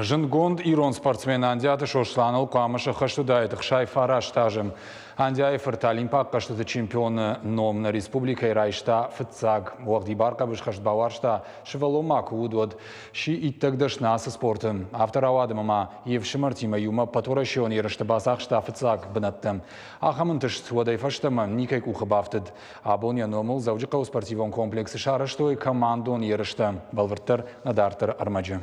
Зындгонд ирон спортсмен Андиаты Сосланыл хъуамӕ сӕххӕст уыдаид 69 азы. Андиайы фырт Олимпаг хъӕзтыты чемпионы ном нӕ республикӕйы райста фыццаг. Уӕгъдибар хъӕбысхӕст бауарзта, сывӕллон ма куы уыд, уӕд. Сси иттӕг дӕсны ацы спорты. Афтӕ рауад ӕмӕ ма йе фсымӕртимӕ иумӕ ӕппӕтуӕрӕсеон ерысты бацахста фыццаг бынӕттӕ. Ахӕм ӕнтыст уӕдӕй фӕстӕмӕ никӕй къухы бафтыд. Абон йӕ номыл Дзӕуджыхъӕуы спортивон комплексы сарӕзтой командон ерыстӕ. Бӕлвырддӕр нӕ дарддӕр ӕрмӕджы.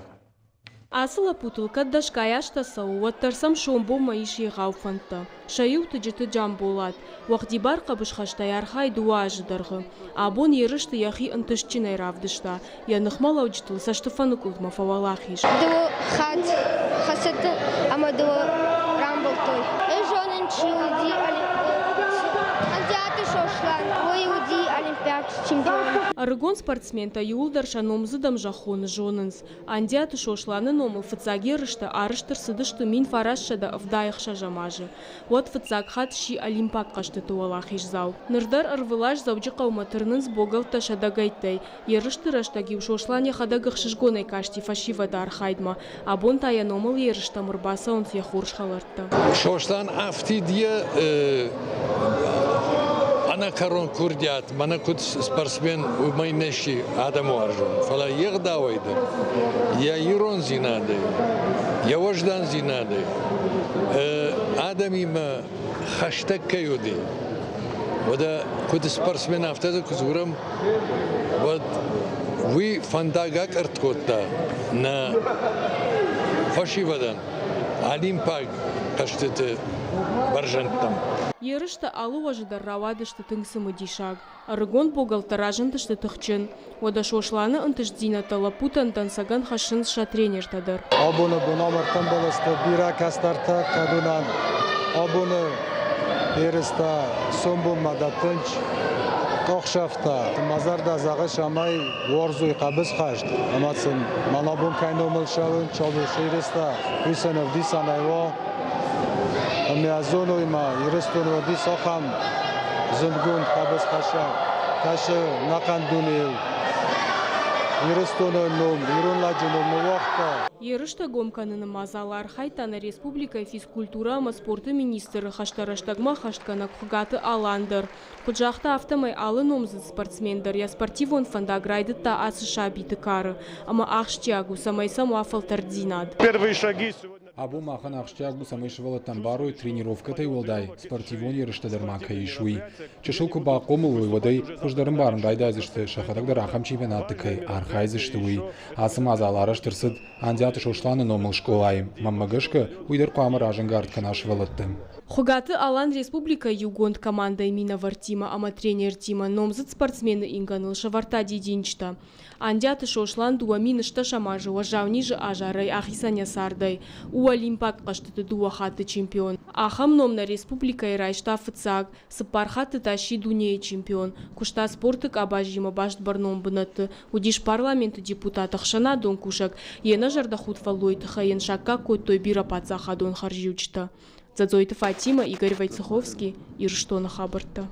Ацы лӕппутыл кӕд дӕсгай азтӕ цӕуы, уӕддӕр сӕм сомбонмӕ ис егъау фӕндтӕ. Сӕ иу Тыджыты Джамболат, уӕгъдибар хъӕбысхӕстӕй архайы дыууӕ азы дӕргъы. Абон ерысты йӕхи ӕнтыстджынӕй равдыста, йӕ ныхмӕлӕуджытыл цӕстыфӕныкъуылдмӕ фӕуӕлахиз. Дыууӕ хатт хӕцыдтӕн ӕмӕ дыууӕ рамбылдтой. Ӕз зонын, чи уыди Андиаты Сослан, уый уыди олимпиаг чемпион. Ӕрыгон спортсментӕ иууылдӕр сӕ номдзыд ӕмзӕххоны зонынц. Андиаты Сосланы номыл фыццаг ерыстӕ арӕзт ӕрцыдысты 1976 азы. Уӕд фыццаг хатт сси Олимпаг хъӕзтыты уӕлахиздзау. Ныр дӕр ӕрвылаз Дзӕуджыхъӕумӕ тырнынц богӕлттӕ сӕдӕгӕйттӕй. Ерысты рӕстӕг-иу Сослан йӕхӕдӕг ӕхсызгонӕй касти фӕсивӕды архайдмӕ. Абон та йӕ номыл ерыстӕм ӕрбацӕуынц йӕ хорз хӕлӕрттӕ. Сослан афтид йӕ ӕнӕкӕрон курдиат, мӕнӕ куыд спортсмен, уымӕй не сси адӕмуарзон, фӕлӕ йе гъдауӕй дӕр, йӕ ирондзинадӕй, йӕ уӕздандзинадӕй адӕмимӕ хӕстӕг кӕй уыди, уӕдӕ куыд спортсмен, афтӕ дзы куы дзурӕм, уӕд уый фӕндаг акъӕртт кодта нӕ фӕсивӕдӕн олимпаг хъӕзтыты бӕрзӕндтӕм. Ерыстӕ алы уӕзы дӕр рауадысты тынг цымыдисаг. Ӕрыгон богӕлттӕ разындысты тыхджын. Уӕдӕ Сосланы ӕнтыстдзинӕдтӕ лӕппутӕн дӕнцӕгӕн хӕссынц сӕ тренертӕ дӕр. Абоны бон ӕмӕртӕм бӕлӕстӕ бирӕ кӕстӕртӕ кӕдонӕн абоны ерыстӕ сомбонмӕ дӕттынц къахсӕфтӕ. Мӕ зӕрдӕ зӕгъы, цӕмӕй уарзой хъӕбысхӕст ӕмӕ сын мӕн абон кӕй номыл цӕуын, ерыстӕ, уый сын ӕвдисӕнӕй уа. Ӕмӕ зоной ма, Ирыстоны уыдис ахӕм зындгонд хъӕбысхӕссӕг, кӕсы ӕнӕхъӕн дунейыл. Ирыстоны ном, ирон лӕджы ном ныууагъта. Ерыстӕ гом кӕныны мадзалы архайдта нӕ республикӕйы физкультурӕ ӕмӕ спорты министры хӕстӕ рӕстӕгмӕ ӕххӕстгӕнӕг Хуыгаты Алан дӕр. Куыд загъта, афтӕмӕй алы номдзыд спортсмен дӕр йӕ спортивон фӕндаг райдыдта ацы сабиты кары, ӕмӕ ахсджиаг у, цӕмӕй сӕм уа фӕлтӕрддзинад. Первые шаги сегодня Абон махӕн ахсджиаг у, цӕмӕй сывӕллӕттӕн барой, тренировкӕтӕй уӕлдай спортивон ерыстӕ дӕр ма кӕй ис, уый. Чысыл куы бахъомыл уой, уӕд ӕй хуыздӕр ӕмбарын райдайдзысты, сӕхӕдӕг дӕр ахӕм чемпионатты кӕй архайдзысты, уый. Ацы мадзал арӕзт ӕрцыд Андиаты Сосланы номыл скъолайы. Мӕнмӕ гӕсгӕ, уый дӕр хъуамӕ разӕнгард кӕна сывӕллӕтты. Хуыгаты Алан республикӕйы иугонд командӕйы минӕвӕрттимӕ ӕмӕ тренертимӕ номдзыд спортсмены ингӕныл сӕвӕрдта дидинджытӕ. Андиаты Сослан 2008 азы уӕззау низы азарӕй ахицӕн йӕ цардӕй. У Олимпаг хъӕзтыты дыууӕ хатты чемпион. Ахӕм ном нӕ республикӕйы райста фыццаг, цыппар хатты та сси дунейы чемпион. Куыста спорты къабазимӕ баст бӕрнон бынӕтты, уыдис парламенты депутат, ӕхсӕнадон кусӕг, йе нӕзӕрдӕхудт фӕллойы тыххӕй йын саккаг кодтой бирӕ паддзахадон хӕрзиуджытӕ. Дзӕдзойты Фатимӕ, Игорь Войцеховский, Ирыстоны хабӕрттӕ.